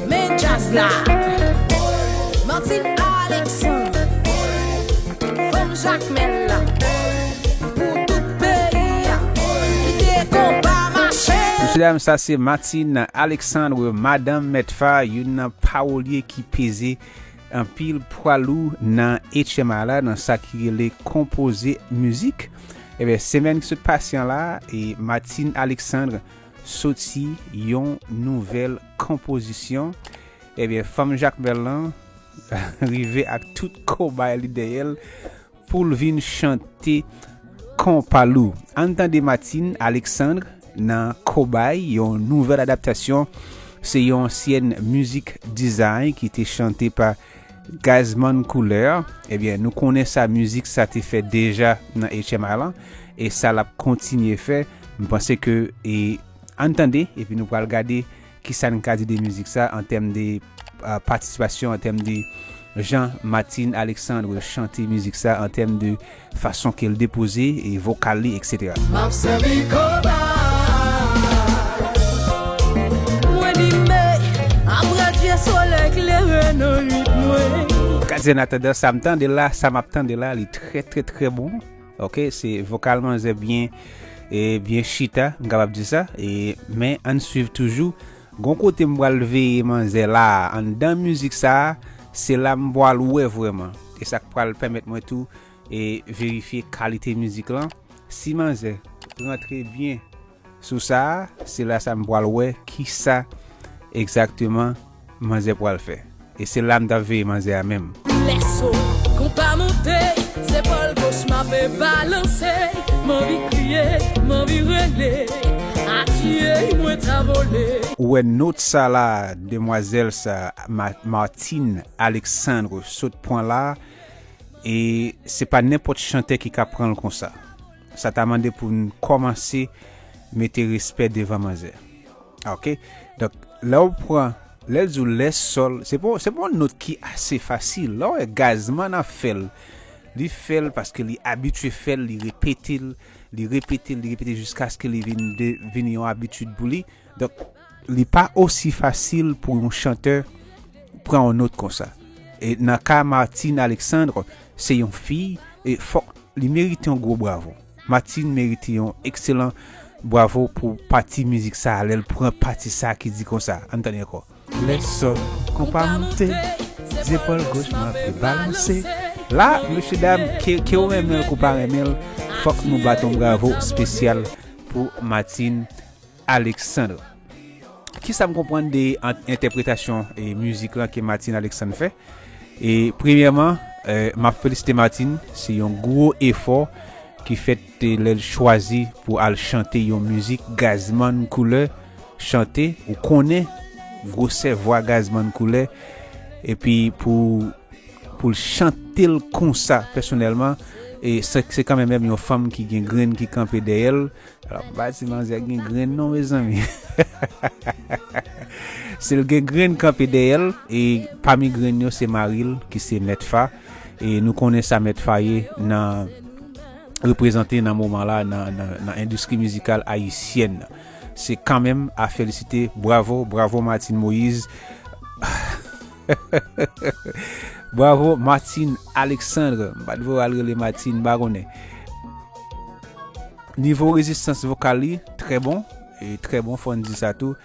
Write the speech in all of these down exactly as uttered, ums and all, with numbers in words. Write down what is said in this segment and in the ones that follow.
Men djaz la. Martine Alexandre, fanm Jakmèl la, pou tout peyi a, kite konba mache. Mesye dam, sa se Martine Alexandre, madanm Mèt Fa, youn nan pawolye ki peze anpil pwa lou nan H M I la, nan sa ki rele konpoze mizik. Ebyen, semèn ki sot pase an la, e Martine Alexandre soti yon nouvèl konpozisyon. Ebyen, fanm Jakmèl lan rive ak tout kobay li dèyè l pou l vin chante konpa lou. Ann tande Martine Alexandre nan Kobay, yon nouvèl adaptasyon. Se yon ansyèn mizik dizay ki te chante pa Gazzman Couleur. Ebyen, nou konnen sa mizik sa te fè deja nan H M I lan, e sa l ap kontinye fè. M panse ke, e, ann tande, epi nou pral gade kisa n ka di de mizik sa an tèm de, euh, patisipasyon, an tèm de jan Martine Alexandre chante mizik sa, an tèm de fason ke l depoze e vokal li, et cetera. M ap sèvi kobay. Mwen di men, apre dye solèy klere nan nuit mwen. Gazman, an atandan sa m tande la, sa m ap tande la, li trè, trè, trè bon. Ok, se vokal manzè byen, e byen chita, m kapab di sa. E, men ann swiv toujou. Gon kote m pral veye manzè la, anndan mizik sa, se la m pral wè vrèman. E sa k pral pèmèt mwen tou, e verifye kalite mizik lan. Si manzè rantre byen sou sa, se la sa m pral wè kisa egzakteman manzè pral fè. E se la m t ap veye manzè a menm. Lèso, konpa monte, zepòl goch m ape balanse, m anvi kriye, m anvi rele, adye, mwen ta vole. Ou wè nòt sa la, demwazèl sa, Ma-, Martine Alexandre sot pran la, e se pa nenpòt chantè ki ka pran l konsa. Sa ta mande pou n kòmanse mete respè devan manzè. Ok? Donk, lè w pran, lè l di w lè sòl, se pa, se pa yon nòt ki ase fasil. Lè w wè Gazman ap fè l, li fè l paske li abitye fè l, li repete l, li repete l, li repete l jiskaske li vin de, vin yon abitid pou li. Donk, li pa osi fasil pou yon chantè pran yon nòt konsa. E nan ka Martine Alexandre, se yon fi, e fòk li merite yon gwo bravo. Martine merite yon ekselan bravo pou pati mizik sa a, lè l pran pati sa a ki di konsa. Ann tande ankò. Lè sòl, konpa monte, zepòl goch mwen ape balanse. La, mesye dam, ke, ke w renmen l, ke w pa renmen l, fòk nou bat yon bravo espesyal pou Martine Alexandre. Kisa m konprann de an-, entèpretasyon e mizik lan ke Martine Alexandre fè? E premyèman, e, m ap felisite Martine, se yon gwo efò ki fèt, e, lè l chwazi pou al chante yon mizik Gazman Couleur chante, ou konnen gwosè vwa Gazman Couleur, epi pou, pou l chante l konsa, pèsonèlman, e se, se kanmenm yon fanm ki gen grenn ki kanpe dèyè l. Alò, m pa di manzè gen grenn non, mezanmi. Se l gen grenn kanpe dèyè l, e pami grenn yo, se mari l, ki se Mèt Fa. E nou konnen sa Mèt Fa ye nan reprezante nan moman la nan, nan, nan endistri mizikal ayisyèn nan. Se kanmenm a felisite. Bravo, bravo Martine Moïse. Bravo Martine Alexandre. M pa t vle w al rele Martine, m pa konnen. Nivo rezistans vokal li, trè bon. E trè bon, fò n di sa tou.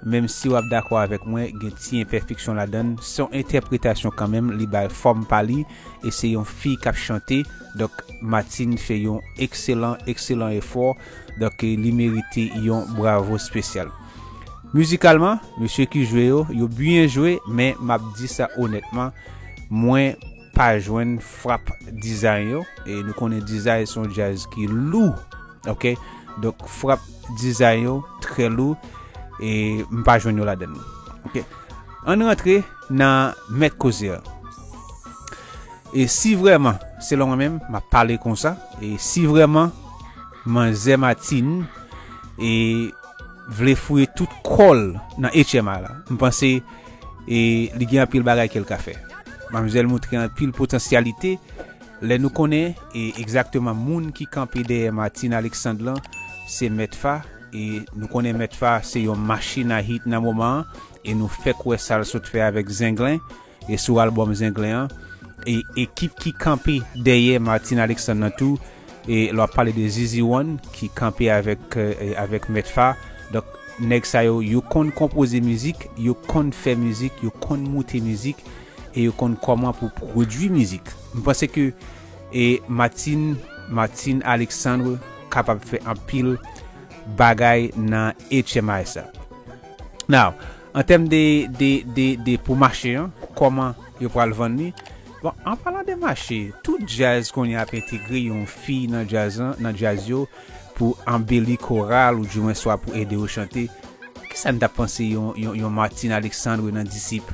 Menm si w ap dakò avèk mwen, gen ti enpèfeksyon ladan l. Se yon entèpretasyon kanmenm, li bay fòm pa li, e se yon fi k ap chante. Donk, Martine fè yon ekselan, ekselan efò. Donk, li merite yon bravo espesyal. Mizikalman, mesye ki jwe yo, yo byen jwe, men m ap di sa onètman, mwen pa jwenn frap dizay yo. E nou konnen dizay se yon djaz ki lou, ok? Donk, frap dizay yo trè lou, e m pa jwenn yo ladan l, ok? Ann rantre nan mèt koze a. E si vrèman, selon mwen menm, m ap pale konsa, e si vrèman manzè Martine, e vle fouye tout kò l nan H M I la, m panse, e li gen anpil bagay ke l ka fè. Manmzèl montre anpil potansyalite. Lè nou konnen, e egzakteman moun ki kanpe dèyè Martine Alexandre lan, se Mèt Fa, E nou konnen Mèt Fa se yon machin a hit nan moman an. E nou fèk wè sa l sot fè avèk Zenglen. E sou albòm Zenglen an. E ekip ki kanpe dèyè Martine Alexandre nan tou. E lè w ap pale de Zizi One ki kanpe avèk, eh, avèk Mèt Fa. Donk, nèg sa yo, yo konn konpoze mizik, yo konn fè mizik, yo konn moute mizik, e yo konn kòman pou pwodui mizik. M panse ke, e, Martine, Martine Alexandre kapab fè anpil bagay nan H M I sa. Now, an tèm de, de, de, de pou mache an, kòman yo pral vann li? Bon, an palan de mache, tout djaz kounye a ap entegre yon fi nan djaz lan, nan djaz yo, pou anbeli koral ou dimwen swa pou ede yo chante. Kisa n t ap panse yon, yon, yon Martine Alexandre nan Disip?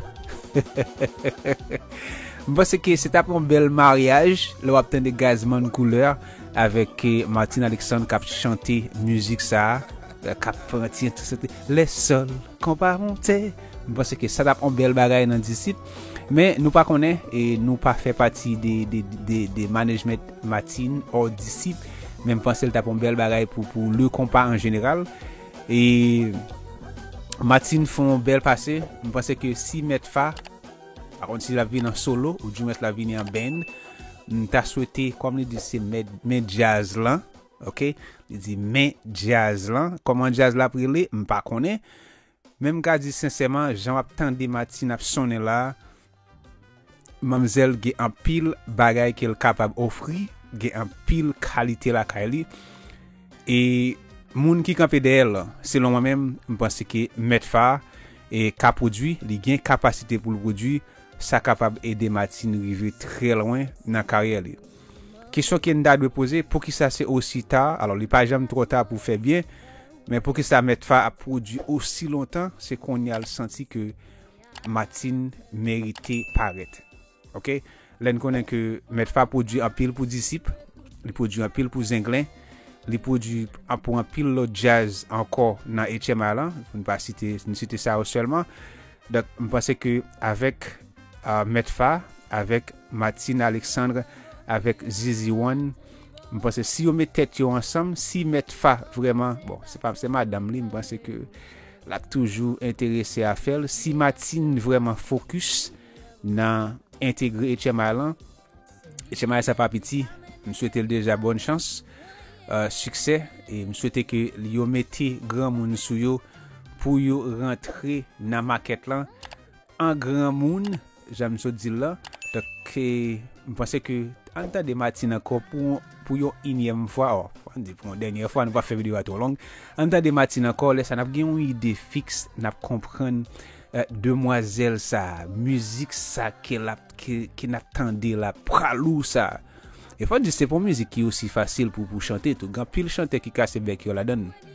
M panse ke se t ap yon bèl maryaj lè w ap tande Gazman Couleur avèk, eh, Martine Alexandre k ap chante mizik sa a, k ap pran ti chante Les sols qu'on va monter. M panse ke sa t ap yon bèl bagay nan Disip. Men nou pa konnen, e nou pa fè pati de, de, de, de management Martine or Disip. Men m panse l t ap yon bèl bagay pou, pou le konpa an jeneral. E Martine fè yon bèl pase. M panse ke si Mèt Fa, pa kont si l ap vini an solo, ou dimwens l ap vini an band, m ta swete, kòm li di, se men, men djaz lan, ok? Li di men djaz lan. Kòman djaz la ap rele, m pa konnen. Men m ka di sensèman, jan w ap tande Martine ap sonnen la, manmzèl gen anpil bagay ke l kapab ofri, gen anpil kalite lakay li. E moun ki kanpe dèyè l, selon mwen menm, m panse ke Mèt Fa, e, ka pwodui, li gen kapasite pou l pwodui, sa kapab ede Martine rive trè lwen nan karyè li. Kesyon ke n ta dwe poze, poukisa se osi ta? Alò, li pa janm twò ta pou fè byen, men poukisa Mèt Fa ap pwodui osi lontan? Se kounye a l santi ke Martine merite parèt. Ok? Lè n konnen ke Mèt Fa pwodui anpil pou Disip, li pwodui anpil pou Zenglen, li pwodui an-, pou anpil lòt djaz ankò nan H M I lan, pou n pa site, n site sa yo sèlman. Donk, m panse ke avèk, ah, Mèt Fa, avèk Martine Alexandre, avèk Zizi One, m panse si yo met tèt yo ansanm, si Mèt Fa vrèman, bon, se pa, se madanm li, m panse ke l ap toujou enterese a fè l. Si Martine vrèman fokis nan entegre H M I lan, H M I sa pa piti. M swete l deja bòn chans, euh, siksè, e m swete ke yo mete granmoun sou yo pou yo rantre nan makèt lan an granmoun, jan m sot di l lan. Donk, e, m panse ke ann tande Martine ankò pou, pou yon inyèm fwa, o, ann di pou yon dènyè fwa, nou pa fè videyo a twò long. Ann tande Martine ankò, lè sa n ap gen yon ide fiks, n ap konprann, eh, demwazèl sa, mizik sa ke l ap, ke, ke n ap tande la, pwa lou sa. E fò di se pa yon mizik ki osi fasil pou, pou chante tou. Gen anpil chantè ki kase bèk yo ladan l.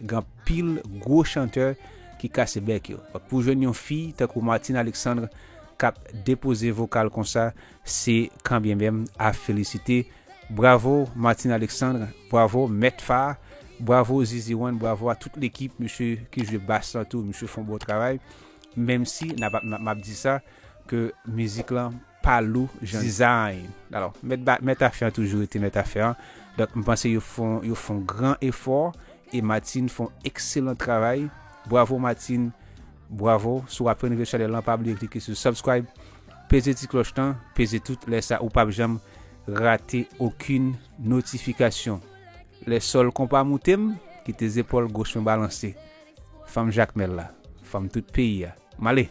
Gen anpil gwo chantè ki kase bèk yo. Donk, pou jwenn yon fi tankou Martine Alexandre k ap depoze vokal konsa, se kanmenm a felisite. Bravo Martine Alexandre, bravo Mèt Fa, bravo Zizi One, bravo a tout lekip, mesye ki jwe bas lan tou, mesye fè yon bon travay. Menm si n ap, m ap, m ap di sa, ke mizik lan pa lou jan design. Alò, mèt ba-, mèt afè an toujou rete mèt afè an. Donk, m panse yo fè yon, yo fè yon gran efò e Martine fè yon ekselan travay. Bravo Martine, bravo. Si w ap rive chanèl lan, pa bliye klike sou subscribe, peze ti klòch lan, peze tout, lè sa ou p ap janm rate okenn notifikasyon. Lè sòl konpa moute m, kite zepòl goch mwen balanse. Fanm Jakmèl la, fanm tout peyi a. M ale.